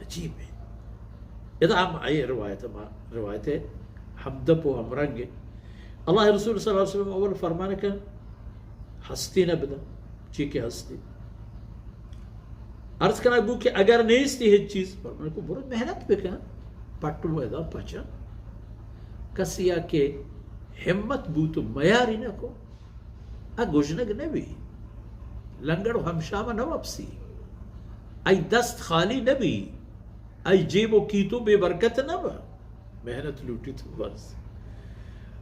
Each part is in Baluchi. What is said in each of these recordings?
عجیب ہے۔ ادا ہم آئی روایت، ما روایت ہے، ہمدپ و ہمرنگ ہے۔ اللہ رسول صلی اللہ علیہ وسلم اول فرمان کن ہستی نہ بدا، چی کہ ہستی۔ عرض کنا بو کہ اگر نیستی ہچ چیز، فرمان کو برو محنت بکن، پٹو ادا پچا۔ کسی آ کہ ہمت بو تو میاری نہ کو، آ گژنگ نہ بی، لنگڑ و ہمشام نہ وپسی، آئی دست خالی نہ بی، آئی جیب و کیتو بے برکت نہ با، محنت لوٹی تو بس۔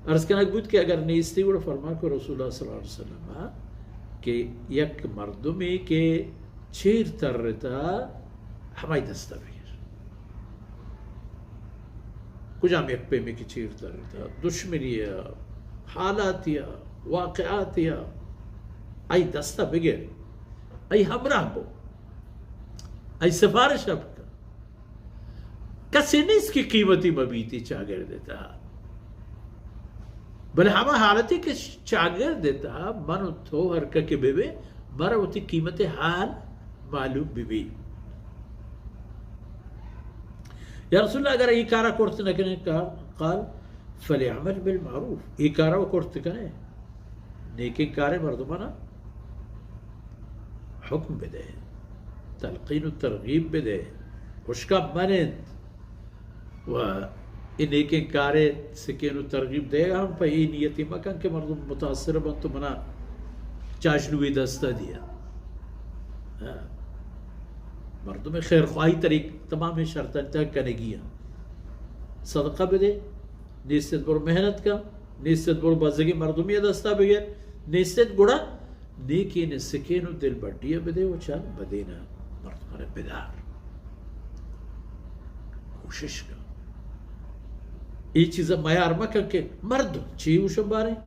عرض کنگ بود کہ اگر نیستی گڑا فرمان کو رسول اللہ صلی اللہ علیہ وسلم کہ یک مردمی کہ چیر ترتا ہمائی دستا بگیر۔ کجام یک پیمے کہ چیر ترتا، دشمنی ء، حالاتی ء، واقعاتی ء، آئی دستا بگر، آئی ہمراہ بو، آئی سفارش ء بکن۔ کسے نیست کہ قیمتی مبیتی چاگرد ء تہا۔ بلے ہما حالتی کہ چاگرد ء تہا من و تو ہر ککے بہ بے، مارا وتی قیمت حال معلوم بہ بی۔ یا رسول اللہ، اگر اے کارا کرت نہ کنے، کا-، قال، فلیعمل بالمعروف، اے کارا و کرت کنے، نیکیں کارے مردمانا حکم بدے، تلقین و ترغیب بدے، ہشکا منند۔ و اے نیکیں کارے سکین و ترغیب دئیگا ہم پہ اے نیتی مکن کہ مردم متاثر بنت و منا چاشنوی دستا دیا۔ ہاں۔ مردم خیرخواہی تری تمام شرطاں تہا کنگی ہاں۔ صدقہ بدے، نیست ات برو محنت کن، نیست ات برو بزگی مردمی دستا بگر، نیست ات گڑا نیکین سکین و دل بڈی بدے و چا بدین مردمان بدار۔ کوشش کن۔ اے چیزا میار مکن کہ مردم چی گوشن باریں،